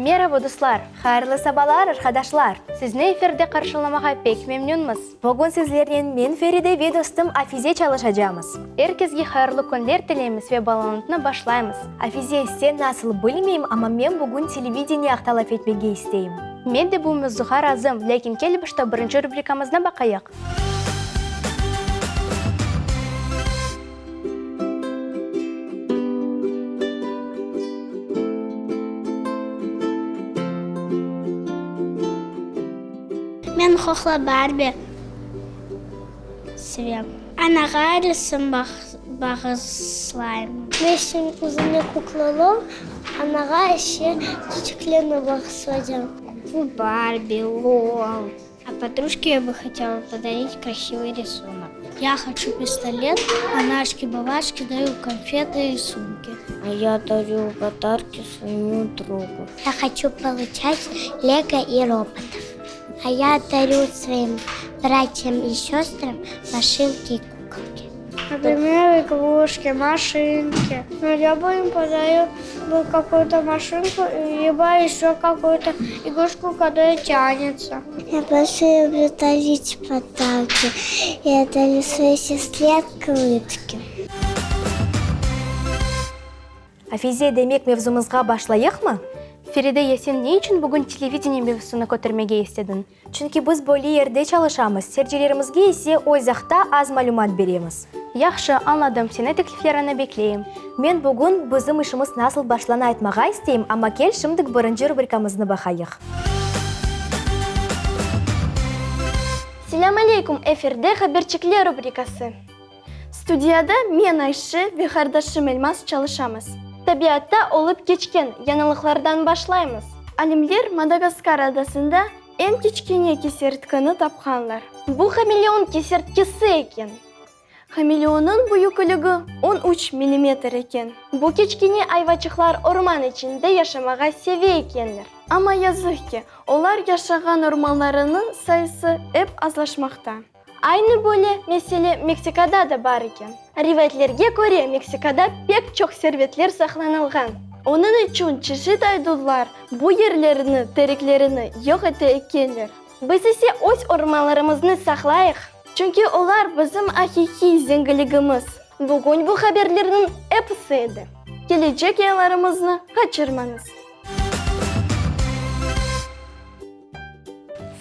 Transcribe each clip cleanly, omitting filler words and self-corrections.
Meraba, dostlar! Hayırlı sabalar, arqadaşlar! Sizni efirde qarşılamağa pek memnünmiz. Bugün sizlernen men, Feride ve dostum Afize çalışacamız. Er kesge hayırlı künler tileymiz ve bağlantını başlaymız. Afize, sen nasıl bilmeyim, amma men bugün televideniye aqta laf etmege isteyim. Men de bu mevzuğa razım, lâkin kel başta birinci rubrikamıznı baqayıq. Men qoqla Barbi sevem. Anağa resim bağışlayım. Men şimdi özüme qoqla Lol, anağa ise çiçeklerni bağışlaycam. Bu Barbi, Lol. A poдружке я бы хотела подарить красивый рисунок. Я хочу пистолет, а Нашке-бабашке дарю конфеты и сумки. А я дарю подарки своему другу. Я хочу получать лего и роботов. А я дарю своим братьям и сестрам машинки и куколки. Например, игрушки, машинки. Но я бы им подарил бы какую-то машинку, либо еще какую-то игрушку, которая тянется. Я больше люблю дарить подарки. Я дарю своей сестре открытки. Afize, demek mevzumızğa başlayıqmı? Feride, ya sen ne içün bugün televideniye mevzusını kötermege istediñ? Çünki biz böyle yerde çalışamız, seyircilerimizge ise öz aqta az malümat beremiz. Yahşı, añladım, seniñ teklifleriñni bekleyim. Men bugün bizim işimiz nasıl başlana aytmağa isteyim, amma kel şimdik birinci rubrikamıznı baqayıq. Selâm aleyküm, efirde Haberçikler rubrikası. Studiyada men, Ayşe, ve qardaşım Elmaz çalışamız. Tabiatta olıp keçken yañılıqlardan başlaymız. Alimler Madagaskar adasında eñ kiçkene kesertkini tapqanlar. Bu hameleon kesertkisi eken. Hameleonnıñ büyükligi on üç millimetr eken. Bu kiçkene ayvaçıqlar orman içinde yaşamağa seve ekenler. Amma yazıq ki, olar yaşağan ormanlarınıñ sayısı ep azlaşmaqta. Aynı böyle mesele Meksikada da bar eken. Rivayetlerge köre, Meksikada pek çoq servetler saqlanılğan. Onıñ içün çeşit aydutlar bu yerlerni, tereklerini yoq ete ekenler. Biz ise öz ormanlarımıznı saqlayıq, çünki olar bizim aqiqiy zenginligimiz. Bugün bu haberlerniñ episi edi. Kelecek yayınlarımıznı qaçırmañız.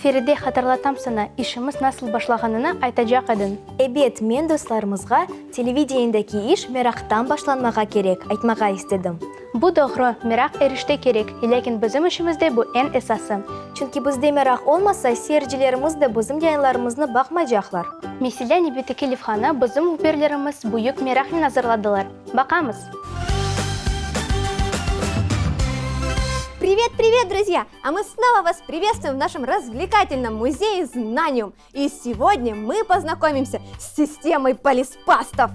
Feride, hatırlatam saña, işimiz nasıl başlağanını aytacaq ediñ. Ebet, men dostlarımızğa televideniyedeki iş meraqtan başlanmağa kerek, aytmağa istedim. Bu doğru, meraq er işte kerek, lâkin bizim işimizde bu eñ esası. Çünki bizde meraq olmasa, seyircilerimiz de bizim yayınlarımıznı baqmaycaqlar. Meselâ, nevbetteki levhanı bizim mühbirlerimiz büyük meraqnen azırladılar. Baqamız! Привет, привет, друзья! А мы снова вас приветствуем в нашем развлекательном музее Знаниум. И сегодня мы познакомимся с системой полиспастов.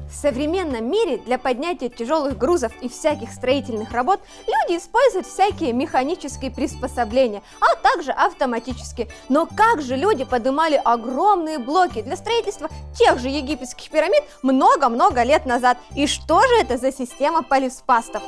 В современном мире для поднятия тяжелых грузов и всяких строительных работ люди используют всякие механические приспособления, а также автоматические. Но как же люди поднимали огромные блоки для строительства тех же египетских пирамид много-много лет назад? И что же это за система полиспастов?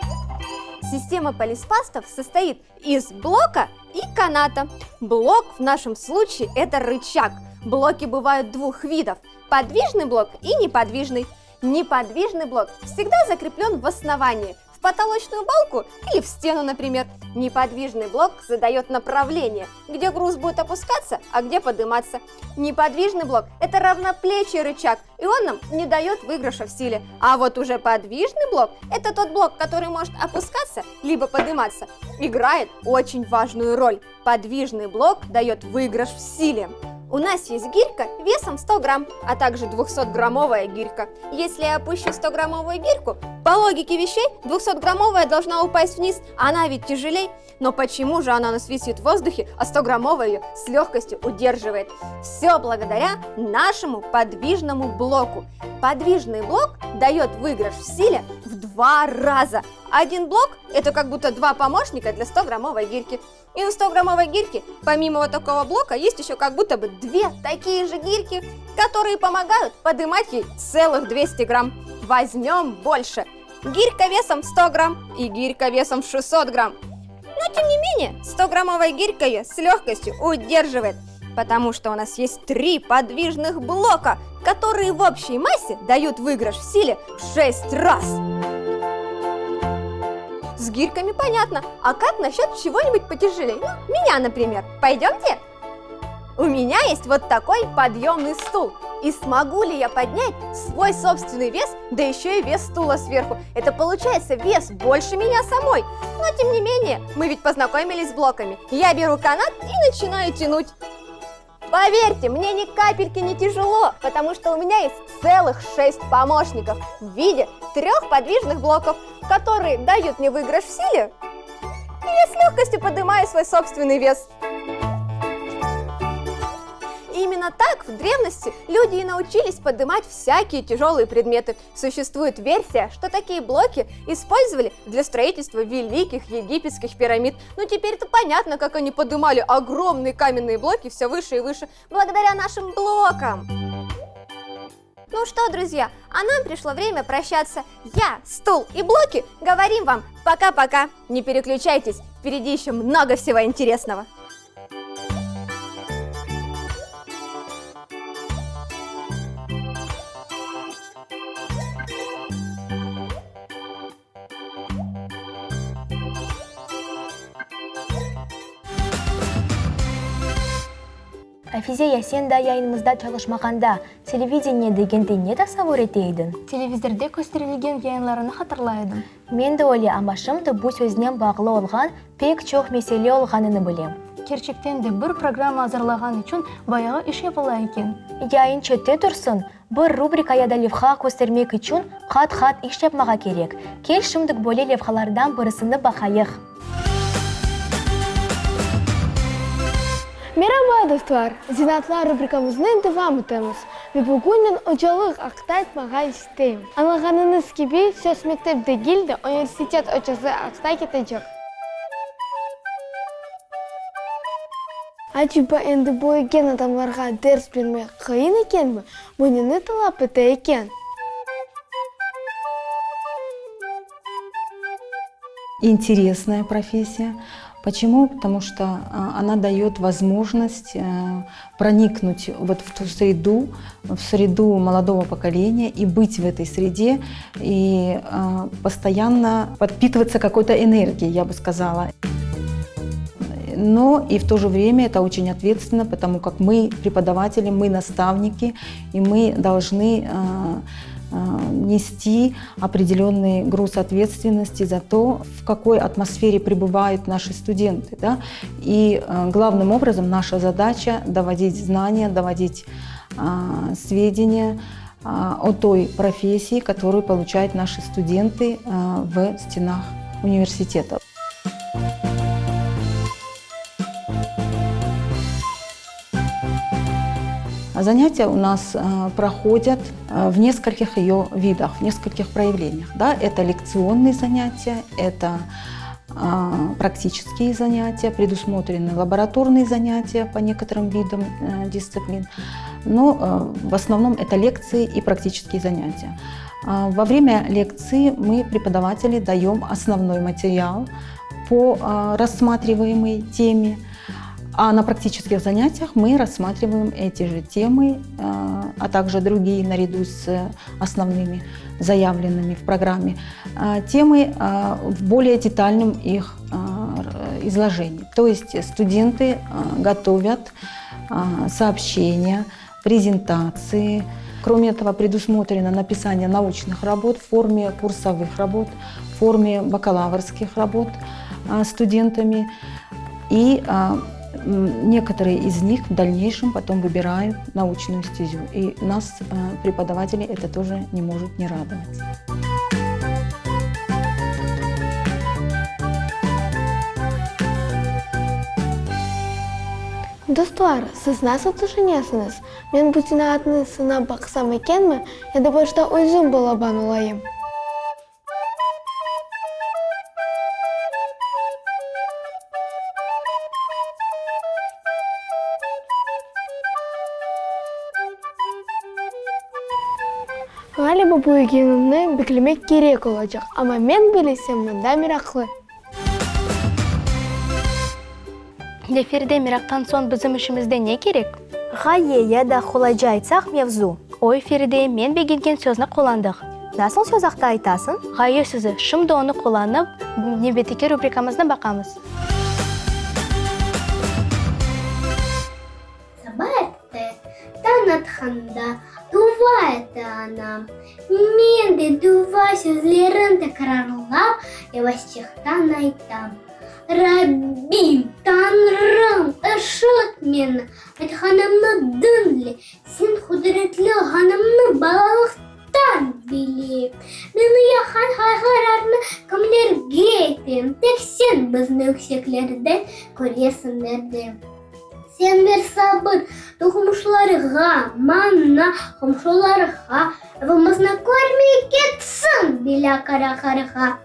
Система полиспастов состоит из блока и каната. Блок в нашем случае это рычаг. Блоки бывают двух видов – подвижный блок и неподвижный. Неподвижный блок всегда закреплен в основании, в потолочную балку или в стену, например. Неподвижный блок задает направление, где груз будет опускаться, а где подниматься. Неподвижный блок – это равноплечий рычаг, и он нам не дает выигрыша в силе. А вот уже подвижный блок – это тот блок, который может опускаться, либо подниматься, играет очень важную роль. Подвижный блок дает выигрыш в силе. У нас есть гирька весом 100 грамм, а также 200-граммовая гирька. Если я опущу 100-граммовую гирьку, по логике вещей 200-граммовая должна упасть вниз, она ведь тяжелей. Но почему же она у нас висит в воздухе, а 100-граммовая ее с легкостью удерживает? Все благодаря нашему подвижному блоку. Подвижный блок дает выигрыш в силе в 2 раза. Один блок – это как будто 2 помощника для 100-граммовой гирьки. И у 100-граммовой гирьки, помимо вот такого блока, есть еще как будто бы 2 такие же гирьки, которые помогают поднимать ей целых 200 грамм. Возьмем больше. Гирька весом 100 грамм и гирька весом 600 грамм. Но, тем не менее, 100-граммовая гирька ее с легкостью удерживает, потому что у нас есть три подвижных блока, которые в общей массе дают выигрыш в силе в 6 раз. С гирьками понятно, а как насчет чего-нибудь потяжелее? Ну, меня, например. Пойдемте? У меня есть вот такой подъемный стул. И смогу ли я поднять свой собственный вес, да еще и вес стула сверху? Это получается вес больше меня самой. Но тем не менее, мы ведь познакомились с блоками. Я беру канат и начинаю тянуть. Поверьте, мне ни капельки не тяжело, потому что у меня есть целых шесть помощников в виде трех подвижных блоков, которые дают мне выигрыш в силе. И я с легкостью поднимаю свой собственный вес. Именно так в древности люди и научились поднимать всякие тяжелые предметы. Существует версия, что такие блоки использовали для строительства великих египетских пирамид. Ну теперь-то понятно, как они поднимали огромные каменные блоки все выше и выше, благодаря нашим блокам. Ну что, друзья, а нам пришло время прощаться. Я, стул и блоки говорим вам пока-пока. Не переключайтесь, впереди еще много всего интересного. Afize, ya sen daa yayınımızda çalışmağanda, televideniye degende ne tasavur ete ediñ? Televizorde kösterilgen yayınlarını hatırlay edim. Men de öyle, amma şimdi bu söznen bağlı olğan pek çoq mesele olğanını bilem. Kerçekten de, bir programma azırlağan içün bayağı iş yapıla eken. Yayın çette tursın, bir rubrika ya da levha köstermek içün qat-qat iş yapmağa kerek. Kel şimdik böyle levhalardan birisini baqayıq. Meraba, dostlar! Zenaatlar rubrikamıznı devam etemiz ve bugün men ocalıq aqta aytmağa isteyim. Añlağanıñız kibi, söz mektep degil de, universitet ocası aqta ketecek. Aceba endi büyügen adamlarğa ders bermek qıyın ekenmi? Bu neni talap ete eken? Интересная профессия. Почему? Потому что она дает возможность проникнуть вот в ту среду, в среду молодого поколения и быть в этой среде, и постоянно подпитываться какой-то энергией, я бы сказала. Но и в то же время это очень ответственно, потому как мы преподаватели, мы наставники, и мы должны нести определенный груз ответственности за то, в какой атмосфере пребывают наши студенты. Да? И главным образом наша задача доводить знания, доводить сведения о той профессии, которую получают наши студенты в стенах университета. Занятия у нас проходят в нескольких ее видах, в нескольких проявлениях. Да? Это лекционные занятия, это практические занятия, предусмотрены лабораторные занятия по некоторым видам дисциплин, но в основном это лекции и практические занятия. Во время лекции мы, преподаватели, даем основной материал по рассматриваемой теме, а на практических занятиях мы рассматриваем эти же темы, а также другие наряду с основными заявленными в программе темы в более детальном их изложении. То есть студенты готовят сообщения, презентации. Кроме этого, предусмотрено написание научных работ в форме курсовых работ, в форме бакалаврских работ студентами. И некоторые из них в дальнейшем потом выбирают научную стезю. И нас, преподавателей, это тоже не может не радовать. Dostlar, siz nasıl tüşünesiñiz, men bu zenaatnı sınap baqsam ekenmi, ya da başta özüm balaban olayım? Ğaliba büyügenimni beklemek kerek olacaq, amma men bilesem mında meraqlı. Efirde meraqtan soñ bizim işimizde ne kerek? Ğaye ya da qolayca aytsaq mevzu. O efirde men begengen sözni qullandıq. Nasıl söz aqta aytasıñ? Ğaye sözü, şimdi onı qullanıp, nevbetteki rubrikamıznı baqamız. Saba erte, tañ atqanda duva ete anam. Men de duva sözlerin tekrarlap, yavaşçıqtan aytam, Rabbim, Tañrım, eşit meni, aytqanımnı diñle, Sen qudretli olğanımnı balalıqtan bilem. Meni yaqan qayğılarnı kimlerge aytayım, tek Sen bizni yükseklerden köresiñ derdim. Sen ber sabır doğmuşlarğa, maña, qomşularğa, Evimizni körmey ketsin belâ qara qarğa.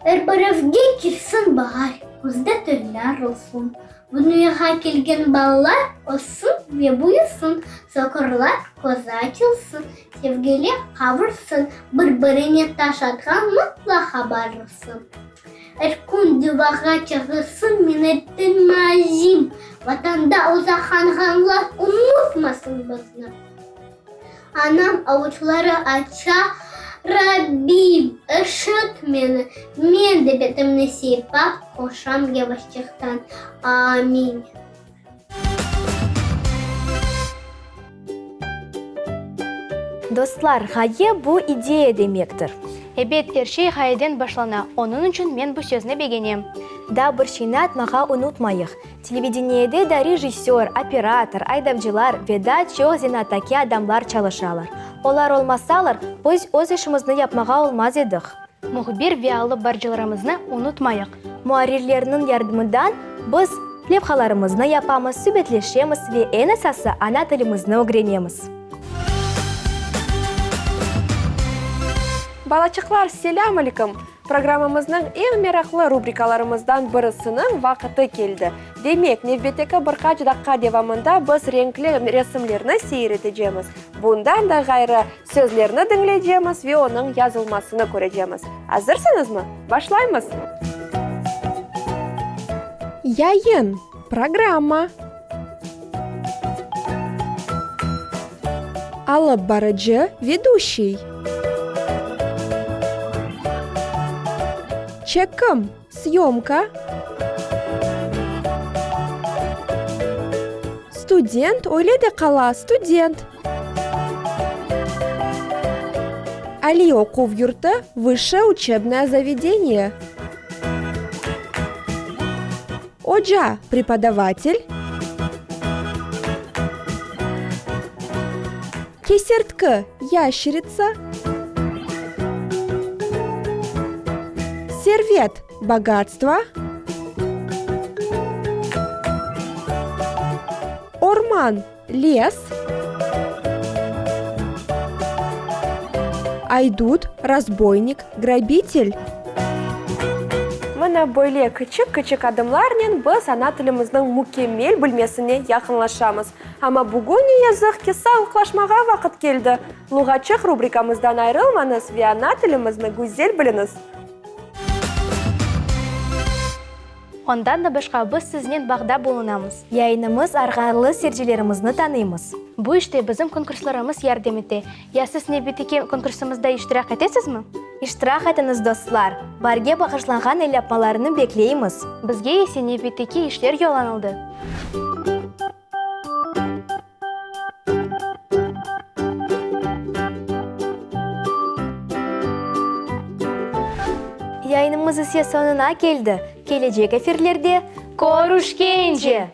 Er bir evge kirsin baar, küzde toylar olsun. Bu dünyağa kelgen balalar össün ve büyüsün, soqurlar közü açılsın, sevgili qavuşsın, bir-birine taş atqan mıtlaqa barılsın. Er kün duvağa çağırsın minnetten mazim, Vatanda uzaqanğanlar unutmasın bizni. Anam avuçları aça, Rabbim, eşit meni, men de betimni sıypap qoşam yavaşçıqtan, Amin. Dostlar, ğaye bu ideya demektir. Ebet, er şey ğayeden başlana, onıñ içün men bu sözni begenem. Daa bir şeyni aytmağa unutmayıq, televideniyede da rejissör, operator, aydavcılar ve daa çoq zenaataki adamlar çalışalar. Olar olmasalar, biz öz işimizni yapmağa olmaz edik. Mühbir ve alıp barıcılarımıznı unutmayıq. Muarrirlerniñ yardımından biz levhalarımıznı yapamız, subetleşemiz ve eñ esası ana tilimizni ögrenemiz. Balaçıqlar, selâm aleyküm! Programmamıznıñ eñ meraqlı rubrikalarımızdan birisiniñ vaqıtı keldi. Demek, nevbetteki bir qaç daqqa devamında biz renkli resimlerni seyir etecemiz. Bundan da ğayrı, sözlerni diñleycemiz ve onıñ yazılmasını körecemiz. Azırsıñızmı? Başlaymız! Yayın, programma. Alıp barıcı, veduşiy. Çekim, syomka. Student öyle de qala, student. Aliy oquv yurtu, vısşe uçebnoye zavedeniye. Oca, prepodavatel. Kesertki, yaşeritsa. Servet, bogatstvo. Orman, les. Aydut, razboynik, grabitel. Mına böyle kiçik-kiçik adımlarnen biz ana tilimizniñ mükemmel bilmesine yaqınlaşamız. Amma bugün, ne yazıq ki, sağlıqlaşmağa vaqıt keldi. Luğatçıq rubrikamızdan ayrılmañız ve ana tilimizni güzel biliñiz! Ondan da başqa biz siznen bağda bulunamız. Yayınımız arqalı seyircilerimizni tanıymız. Bu işte bizim konkurslarımız yardım ete. Ya siz nevbetteki konkursımızda iştirak etesizmi? İştirak etiñiz, dostlar! Baarge bağışlanğan elyapmalarnı bekleymiz. Bizge ise nevbetteki işler yollanıldı. Yayınımız ise soñuna keldi. Kelecek efirlerde Körüşkence!